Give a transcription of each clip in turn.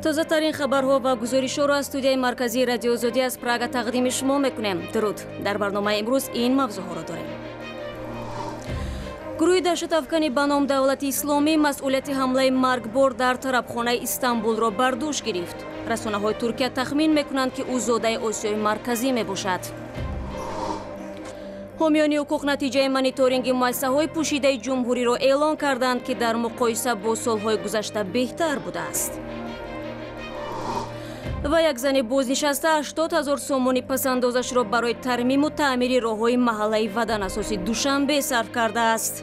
Тозатарин хабарҳо ва гузоришҳоро аз студияи марказии Радиои Озодӣ аз Прага тақдими шумо мекунем. Дуруд. Дар барномаи имрӯз ин мавзӯъҳоро дорем. Гурӯҳи даҳшатафкани ба ном Давлати Исломӣ масъулияти ҳамлаи маргбор дар тарабхонаи Истанбулро бар дӯш гирифт. Расонаҳои Туркия тахмин мекунанд, ки ӯ зодаи Осиёи Марказӣ мебошад. Ҳомиёни ҳуқуқ натиҷаи мониторинги муассисаҳои пӯшидаи ҷумҳуриро эълон карданд, ки дар муқоиса бо солҳои гузашта беҳтар будааст. Ва як зани бознишаста 80 000 сомонӣ пасандозашро барои тармиму таъмири роҳҳои маҳаллаи Ваданасоси Душанбе сарф кардааст.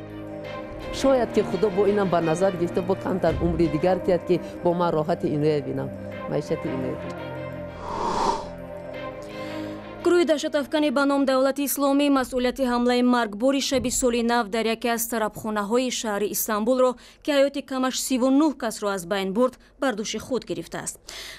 Шояд ки Худо бо инам ба назар гирифта, бо камтар умри дигар тиҳад, ки бо ман роҳати иноя бинам, маишати иноя бинам. Гурӯҳи даҳшатафкани ба ном Давлати Исломӣ масъулияти ҳамлаи маргбори шаби соли нав дар яке аз тарабхонаҳои шаҳри Истанбулро, ки ҳаёти камаш 39 касро аз байн бурд, бар дӯши худ гирифтааст.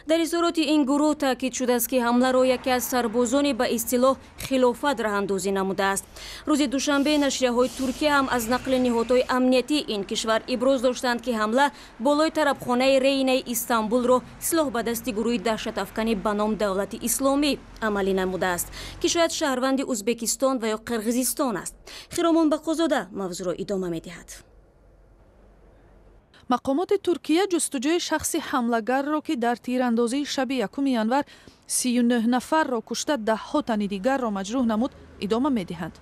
Дар изҳороти ин гурӯҳ таъкид шудааст, ки ҳамларо яке аз сарбозони ба истилоҳ хилофат раҳандозӣ намудааст. Рӯзи душанбе нашрияҳои Туркия ҳам аз нақли ниҳодҳои амниятии ин кишвар иброз доштанд, ки ҳамла болои тарабхонаи Рейнаи Истанбулро силоҳ ба дасти гурӯҳи даҳшатафкани ба ном Давлати Исломӣ амалӣ намудааст, ки шояд шаҳрванди Ӯзбекистон ва ё Қирғизистон аст. Хиромон Бақозода мавзӯъро идома медиҳад. Мақомоти Туркия ҷустуҷӯи шахси ҳамлагарро, ки дар тирандозии шаби 1 январ 39 нафарро кушта, даҳҳо тани дигарро маҷрӯҳ намуд, идома медиҳанд.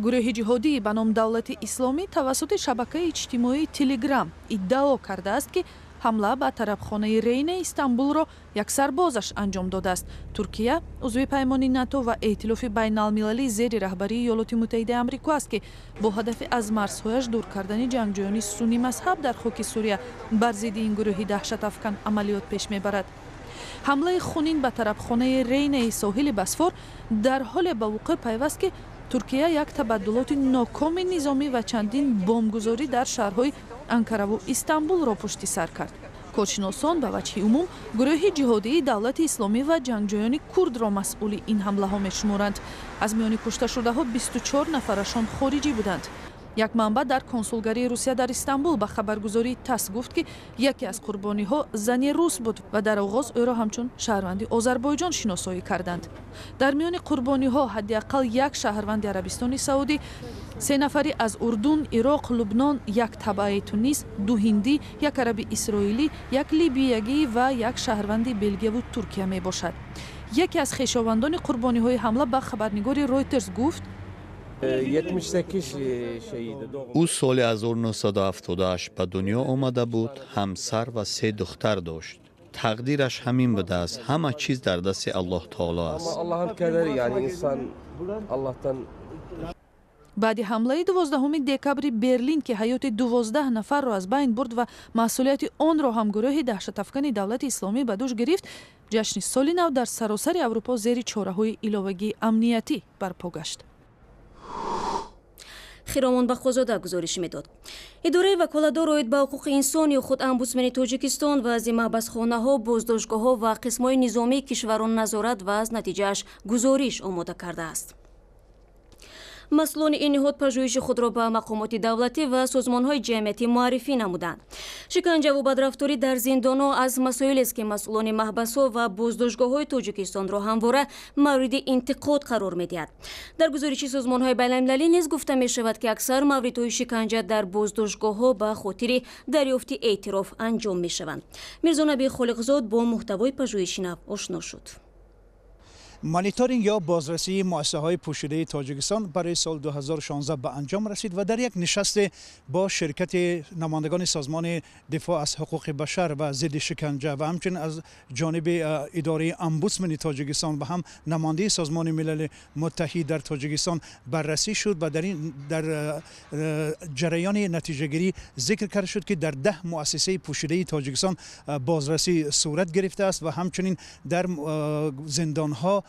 Гурӯҳи ҷиҳодии ба ном Давлати Исломӣ тавассути шабакаи иҷтимоии Телеграм иддао кардааст, ки ҳамла ба тарабхонаи Рейнаи Истанбулро як сарбозаш анҷом додааст. Туркия узви паймони НАТО ва эътилофи байналмилалӣ зери раҳбарии Иёлоти Муттаҳидаи Амрико аст, ки бо ҳадафи аз марзҳояш дур кардани ҷангҷӯёни суннӣ мазҳаб дар хоки Сурия бар зидди ин гурӯҳи даҳшатафкан амалиёт пеш мебарад. Ҳамлаи хунин ба тарабхонаи Рейнаи соҳили Босфор дар ҳоле ба вуқӯъ пайваст, ки Туркия як табаддулоти нокоми низомӣ ва чандин бомбгузорӣ дар шаҳрҳои Анкараву Истанбулро пушти сар кард. Коршиносон ба ваҷҳи умум гурӯҳи ҷиҳодии Давлати Исломӣ ва ҷангҷӯёни курдро масъули ин ҳамлаҳо мешуморанд. Аз миёни кушташудаҳо 24 нафарашон хориҷӣ буданд. Як манбаъ дар консулгарии Русия дар Истанбул ба хабаргузории ТАСС гуфт, ки яке аз қурбониҳо зани рус буд ва дар оғоз ӯро ҳамчун шаҳрванди Озарбойҷон шиносоӣ карданд. Дар миёни қурбониҳо ҳадди ақал як шаҳрванди Арабистони Саудӣ, се нафари аз Урдун, Ироқ, Лубнон, як табаи Тунис, ду ҳиндӣ, як араби исроилӣ, як либиягӣ ва як шаҳрванди Белгияву Туркия мебошад. Яке аз хешовандони қурбониҳои ҳамла ба хабарнигори Ройтерс гуфт: Ӯ соли 1978 ба дунё омада буд, ҳамсар ва се духтар дошт. Тақдираш ҳамин будааст. Ҳама чиз дар дасти Аллоҳ таоло аст. Баъди ҳамлаи 12 декабри Берлин, ки ҳаёти 12 нафарро аз байн бурд ва масъулияти онро ҳам гурӯҳи даҳшатафкани Давлати Исломӣ ба дӯш гирифт, ҷашни соли нав дар саросари Аврупо зери чораҳои иловагии амниятӣ барпо гашт. Хиромон Бахозода гузориш медод. Идораи ваколатдор оид ба ҳуқуқи инсон ё худ омбудсмени Тоҷикистон вазъи маҳбасхонаҳо, боздоштгоҳҳо ва қисмҳои низомии кишварро назорат ва аз натиҷааш гузориш омода кардааст. Масъулони ин ниҳод пажӯҳиши худро ба мақомоти давлатӣ ва созмонҳои ҷамъиятӣ муаррифӣ намуданд. Шиканҷаву бадрафторӣ дар зиндонҳо аз масоилест, ки масъулони маҳбасҳо ва боздоштгоҳҳои Тоҷикистонро ҳамвора мавриди интиқод қарор медиҳад. Дар гузориши созмонҳои байналмилалӣ низ гуфта мешавад, ки аксар мавридҳои шиканҷа дар боздоштгоҳҳо ба хотири дарёфти эътироф анҷом мешаванд. Мирзонаби Холиқзод бо муҳтавои пажӯҳиши нав ошно шуд. Мониторинг ё бозрасии муассисаҳои пӯшидаи Тоҷикистон барои соли 2016 ба анҷом расид ва дар як нишасте бо ширкати намояндагони Созмони дифоъ аз ҳуқуқи башар ва зидди шиканҷа ва ҳамчунин аз ҷониби идораи омбудсмени Тоҷикистон ва ҳам намояндаи Созмони Милали Муттаҳид дар Тоҷикистон баррасӣ шуд ва дар ҷараёни натиҷагирӣ зикр карда шуд, ки дар 10 муассисаи пӯшидаи Тоҷикистон бозрасӣ сурат гирифтааст ва ҳамчунин дар зиндонҳо,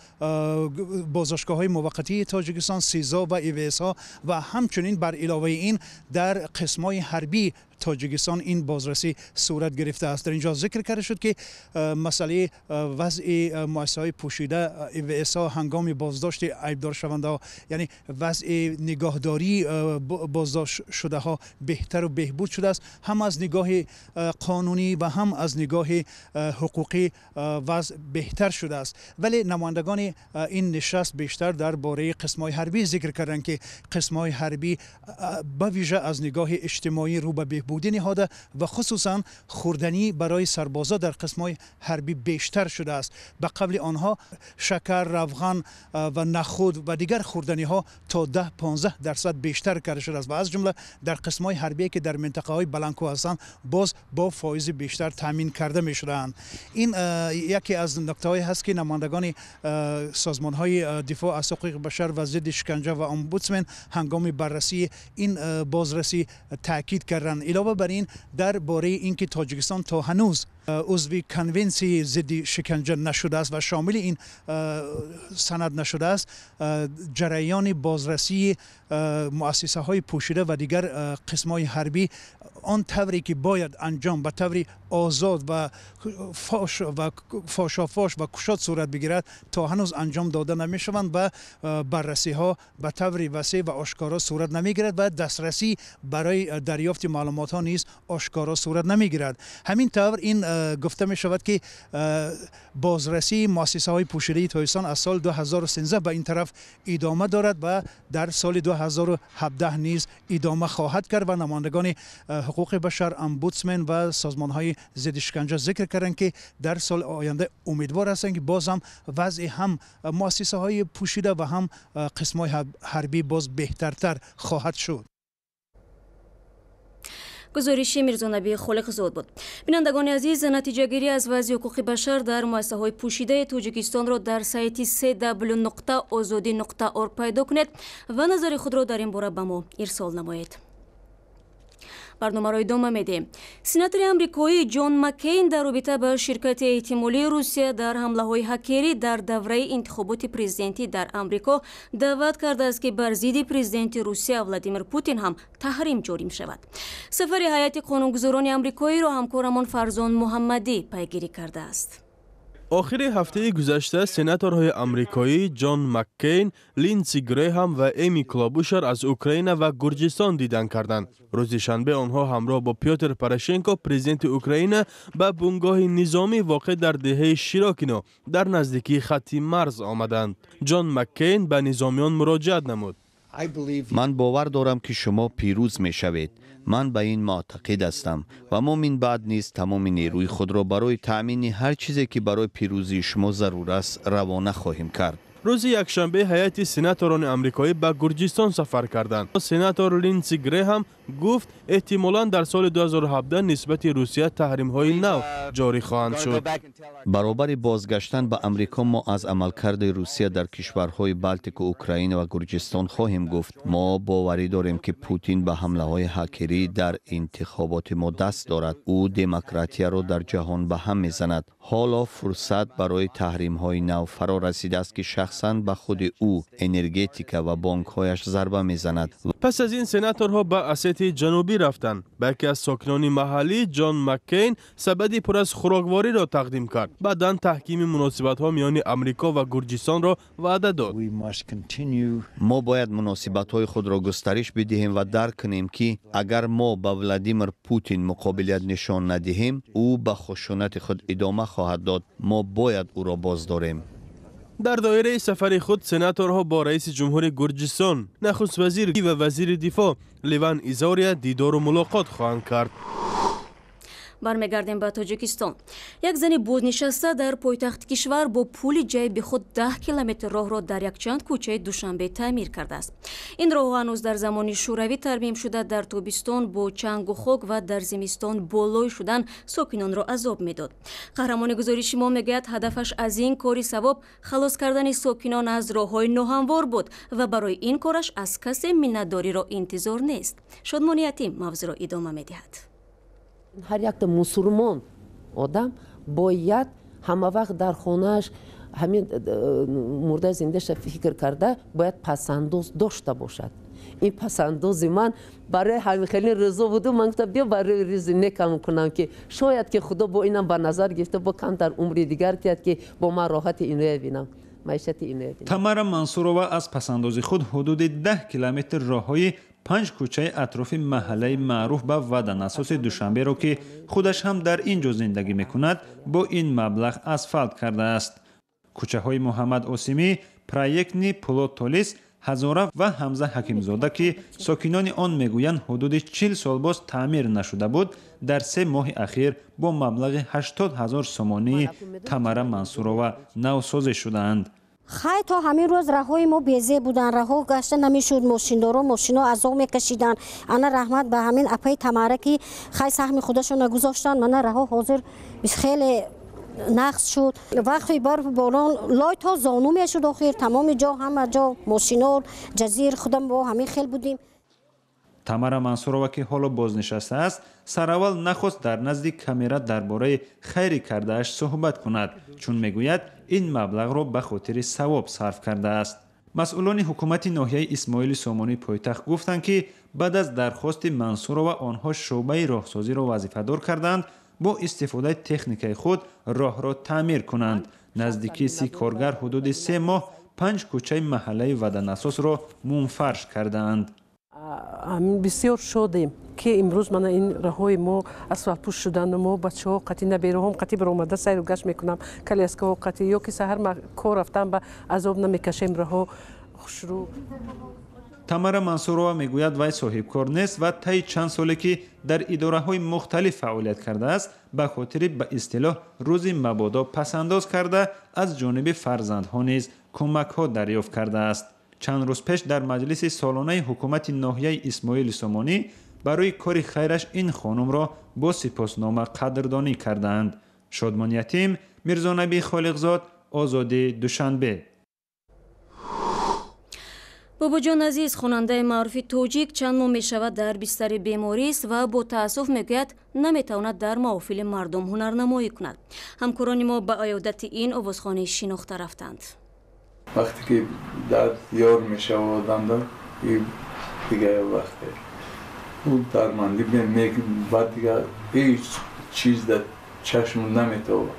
боздоштгоҳҳои муваққатии Тоҷикистон, СИЗО ва ИВС-ҳо ва ҳамчунин бар иловаи ин дар қисмҳои ҳарбии Тоҷикистон ин бозрасӣ сурат гирифтааст. Дар инҷо зикр карда шуд, ки масъалаи вазъи муассисаҳои пӯшида, ИВС-ҳо, ҳангоми боздошти айбдоршавандаҳо, яъне вазъи нигоҳдории боздоштшудаҳо беҳтару беҳбуд шудааст. Ҳам аз нигоҳи қонунӣ ва ҳам аз нигоҳи ҳуқуқӣ вазъ беҳтар шудааст. Вале намояндагони ин нишаст бештар дар бораи қисмҳои ҳарбӣ зикр карданд, ки қисмҳои ҳарбӣ ба вижа аз нигоҳи иҷтимоӣ рӯ ба беҳбудӣ ниҳода ва хусусан хӯрданӣ барои сарбозо дар қисмҳои ҳарбӣ бештар шудааст. Ба қавли онҳо, шакар, равған ва нахуд ва дигар хӯрданиҳо то 10-15% бештар карда шудааст ва аз ҷумла дар қисмҳои ҳарбие, ки дар минтақаҳои баландкӯҳ ҳастанд, боз бо фоизи бештар таъмин карда мешудаанд. Ин яке аз нуктаҳое ҳаст, ки намояндагони созмонҳои дифоъ аз ҳуқуқи башар ва зидди шиканҷа ва омбудсмен ҳангоми баррасии ин бозрасӣ таъкид карданд. Илова бар ин, дар бораи ин ки Тоҷикистон то ҳанӯз узви конвенсияи зидди шиканҷа нашудааст ва шомили ин санад нашудааст, ҷараёни бозрасии муассисаҳои пӯшида ва дигар қисмҳои ҳарбӣ он тавре ки бояд анҷом, ба таври озод ва фош ва фошофош ва кушод сурат бигирад, то ҳанӯз анҷом дода намешаванд ва баррасиҳо ба таври васеъ ва ошкоро сурат намегирад ва дастрасӣ барои дарёфти маълумотҳо низ ошкоро сурат намегирад. Ҳамин тавр, ин гуфта мешавад, ки бозрасии муассисаҳои пӯшидаи Тоҷикистон аз соли 2013 ба ин тараф идома дорад ва дар соли 2017 низ идома хоҳад кард. Ва намояндагони ҳуқуқи башар, омбудсмен ва созмонҳои зидди шиканҷа зикр карданд, ки дар соли оянда умедвор ҳастанд, ки боз ҳам вазъи ҳам муассисаҳои пӯшида ва ҳам қисмҳои ҳарбӣ боз беҳтартар хоҳад шуд. Гузориши Мирзонаби Холиқзод буд. Бинандагони азиз, натиҷагирӣ аз вазъи ҳуқуқи башар дар муассисаҳои пӯшидаи Тоҷикистонро дар сайти cw.ozodi.org пайдо кунед ва назари худро дар ин бора ба мо ирсол намоед. Барномаро идома медиҳем. Сенатори амрикоӣ Ҷон Маккейн дар робита ба ширкати эҳтимолии Русия дар ҳамлаҳои ҳакерӣ дар давраи интихоботи президентӣ дар Амрико даъват кардааст, ки бар зидди президенти Русия Владимир Путин ҳам таҳрим ҷорӣ шавад. Сафари ҳайати қонунгузорони амрикоиро ҳамкорамон Фарзон Муҳаммадӣ пайгирӣ кардааст. Охири ҳафтаи гузашта сенаторҳои амрикоӣ Ҷон Маккейн, Линдси Греҳам ва Эми Клобушар аз Украина ва Гурҷистон дидан карданд. Рӯзи шанбе онҳо ҳамроҳ бо Пётр Порошенко, президенти Украина, ба бунгоҳи низомӣ, воқеъ дар деҳаи Широкино дар наздикии хатти марз омаданд. Ҷон Маккейн ба низомиён муроҷиат намуд. Ман бовар дорам, ки шумо пирӯз мешавед. Ман ба ин муътақид ҳастам ва мо минбаъд низ тамоми нерӯи худро барои таъмини ҳар чизе, ки барои пирӯзии шумо зарур аст, равона хоҳем кард. Рӯзи якшанбе ҳайати сенаторони амрикоӣ ба Гурҷистон сафар карданд. Сенатор Линдси Греҳам гуфт, эҳтимолан дар соли 2017 нисбати Русия таҳримҳои нав ҷорӣ хоҳанд шуд. Баробари бозгаштан ба Амрико мо аз амалкарди Русия дар кишварҳои Балтику, Украина ва Гурҷистон хоҳем гуфт. Мо боварӣ дорем, ки Путин ба ҳамлаҳои ҳакерӣ дар интихоботи мо даст дорад. Ӯ демократияро дар ҷаҳон ба ҳам мезанад. Ҳоло фурсат барои таҳримҳои нав фаро расидааст, ки шахсан ба худи ӯ, энергетика ва бонкҳояш зарба мезанад. Пас аз ин сенаторҳо ба Осетияи Ҷанубӣ рафтанд. Ба яке аз сокинони маҳаллӣ Ҷон Маккейн сабади пур аз хӯроквориро тақдим кард. Баъдан таҳкими муносибатҳо миёни Амрико ва Гурҷистонро ваъда дод. Мо бояд муносибатҳои худро густариш бидиҳем ва дарк кунем, ки агар мо ба Владимир Путин муқобилият нишон надиҳем, ӯ ба хушунати худ идома хоҳад дод. Мо бояд ӯро боздорем. Дар доираи сафари худ сенаторҳо бо раиси ҷумҳури Гурҷистон, нахуствазир ва вазири дифоъ Ливан Изория дидору мулоқот хоҳанд кард. Бармегардем ба Тоҷикистон. Як зани бознишаста дар пойтахти кишвар бо пули ҷайби худ 10 километр роҳро дар якчанд кӯчаи Душанбе таъмир кардааст. Ин роҳҳо ҳанӯз дар замони Шӯравӣ тармим шуда, дар тобистон бо чангу хок ва дар зимистон бо лой шудан сокинонро азоб медод. Қаҳрамони гузориши мо мегӯяд, ҳадафаш аз ин кори савоб халос кардани сокинон аз роҳҳои ноҳамвор буд ва барои ин кораш аз касе миннатдориро интизор нест. Шодмони Ятим мавзӯъро идома медиҳад. Ҳар якта мусулмон одам бояд ҳама вақт дар хонааш ҳамин мурда зиндаша фикр карда, бояд пасандоз дошта бошад. Ин пасандози ман барои ҳамин хеле рӯзо буду, ман гуфтам биё барои рӯзи некам кунам, ки шояд ки худо бо инам ба назар гирифта, бо камтар умри дигар тиҳад, ки бо ман роҳати иноя бинам, маишати иноя бинам. Тамара Мансурова аз пасандози худ ҳудуди 10 километр роҳҳои 5 кӯчаи атрофи маҳаллаи маъруф ба Ваданасоси Душанберо, ки худаш ҳам дар ин ҷо зиндагӣ мекунад, бо ин маблағ асфалт кардааст. Кӯчаҳои Муҳаммад Осимӣ, Проектни, Пулод Толис, Ҳазора ва Ҳамза Ҳакимзода, ки сокинони он мегӯянд ҳудуди 40 сол боз таъмир нашуда буд, дар 3 моҳи ахир бо маблағи 80 ҳазор сомонии Тамара Мансурова навсозӣ шудаанд. Хай, то ҳамин рӯз раҳои мо безеб буданд, раҳо гашта намешуд, мошиндоро мошино азоб мекашиданд. Ана раҳмат ба ҳамин апаи Тамара, ки хай саҳми худашона гузоштанд. Мана раҳо ҳозир хеле нақс шуд. Вақти барфу борон лой то зону мешуд, охир тамоми ҷо, ҳама ҷо мошино ҷазир, худам бо ҳамин хел будем. Тамара Мансурова, ки ҳоло бознишастааст, сараввал нахост дар назди камера дар бораи хайри кардааш суҳбат кунад, чун мегӯяд ин маблағро ба хотири савоб сарф кардааст. Масъулони ҳукумати ноҳияи Исмоили Сомонии пойтахт гуфтанд, ки баъд аз дархости Мансурова онҳо шӯъбаи роҳсозиро вазифадор карданд бо истифодаи техникаи худ роҳро таъмир кунанд. Наздикии 30 коргар ҳудуди 3 моҳ 5 кӯчаи маҳаллаи Ваданасосро мумфарш кардаанд. Бисёр шодем, ки имрӯз мана ин роҳҳои мо асфалтпӯш шудану мо бачаҳо қатӣ, набераҳом қатӣ баромада сайру гашт мекунам, коляскаҳо қатӣ, ё ки саҳар кор рафтан ба азоб намекашем, роҳҳо хушрӯ. Тамара Мансурова мегӯяд, вай соҳибкор нест ва таи чанд соле ки дар идораҳои мухталиф фаъолият кардааст, ба хотири ба истилоҳ рӯзи мабодо пасандоз карда, аз ҷониби фарзандҳо низ кӯмакҳо дарёфт кардааст. Чанд рӯз пеш дар маҷлиси солонаи ҳукумати ноҳияи Исмоили Сомонӣ барои кори хайраш ин хонумро бо сипоснома қадрдонӣ кардаанд. Шодмон Ятим, Мирзонабӣ Холиқзод, Озодӣ, Душанбе. Бобоҷон Азиз, хонандаи маъруфи тоҷик, чанд моҳ мешавад дар бистари беморист ва бо таассуф мегӯяд, наметавонад дар маҳофили мардум ҳунарнамоӣ кунад. Ҳамкорони мо ба аёдати ин овозхонаи шинохта рафтанд. Вақте ки дард ёр мешавад одамда, дигар вақте ӯ дармандӣ баъд дигар ҳеҷ чиз дар чашм наметавонад.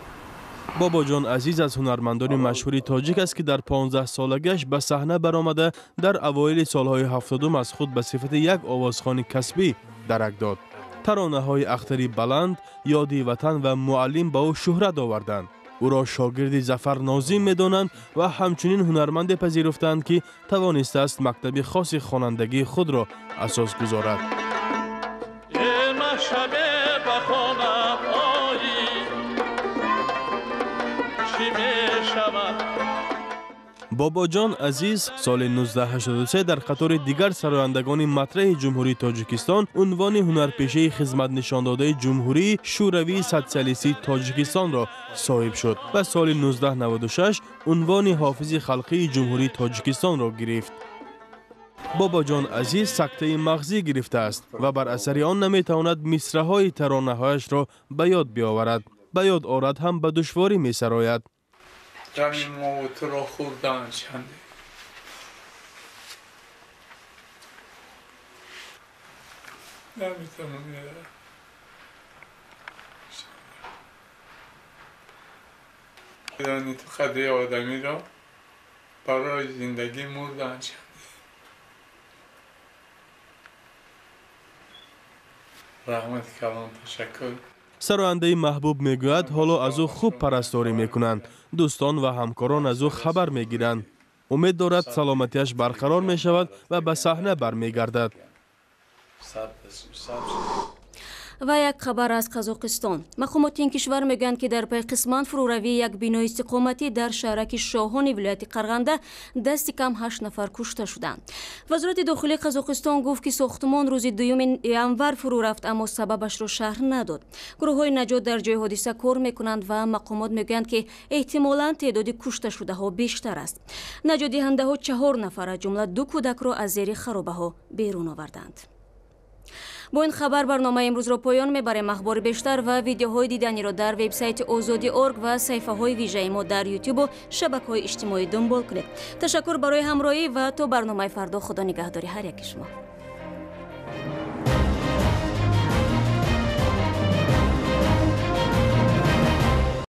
Бобоҷон Азиз аз ҳунармандони машҳури тоҷик аст, ки дар 15 солагиаш ба саҳна баромада, дар авоили солҳои 70 аз худ ба сифати як овозхони касбӣ дарак дод. Таронаҳои Ахтари баланд, Ёди ватан ва Муаллим ба ӯ шӯҳрат оварданд. Ӯро шогирди Зафар Нозим медонанд ва ҳамчунин ҳунарманде пазируфтанд, ки тавонистааст мактаби хоси хонандагии худро асос гузорад. Бобоҷон Азиз соли 1983 дар қатори дигар сарояндагони матраҳи Ҷумҳурии Тоҷикистон унвони ҳунарпешаи хизматнишондодаи Ҷумҳурии Шӯравии Социалистии Тоҷикистонро соҳиб шуд ва соли 1996 унвони ҳофизи халқии Ҷумҳурии Тоҷикистонро гирифт. Бобоҷон Азиз сактаи мағзӣ гирифтааст ва бар асари он наметавонад мисраҳои таронаҳояшро ба ёд биёварад. Ба ёд орад ҳам ба душворӣ месарояд. غمی ما و تو را خوردن چنده نمیتونم. یعنی تو قدر آدمی را برای زندگی مردن چنده. رحمت کلان، تشکر. Сарояндаи маҳбуб мегӯяд, ҳоло аз ӯ хуб парасторӣ мекунанд, дӯстон ва ҳамкорон аз ӯ хабар мегиранд. Умед дорад, саломатиаш барқарор мешавад ва ба саҳна бармегардад. Ва як хабар аз Қазоқистон. Мақомоти ин кишвар мегӯянд, ки дар пай қисман фурӯравии як бинои истиқоматӣ дар шаҳраки Шоҳони вилояти Қарғанда дасти кам 8 нафар кушта шуданд. Вазорати дохилии Қазоқистон гуфт, ки сохтумон рӯзи 2 январ фурӯ рафт, аммо сабабашро шарҳ надод. Гурӯҳҳои наҷот дар ҷои ҳодиса кор мекунанд ва мақомот мегӯянд, ки эҳтимолан теъдоди кушташудаҳо бештар аст. Наҷотдиҳандаҳо 4 нафар, аз ҷумла 2 кӯдакро аз зери харобаҳо берун оварданд. Бо ин хабар барномаи имрӯзро поён мебарем. Ахбори бештар ва видеоҳои диданиро дар вебсайти Озодӣ орг ва саҳифаҳои вижаи мо дар Ютубу шабакаҳои иҷтимоӣ дунбол кунед. Ташаккур барои ҳамроҳӣ ва то барномаи фардо, Худо нигаҳдори ҳар яки шумо.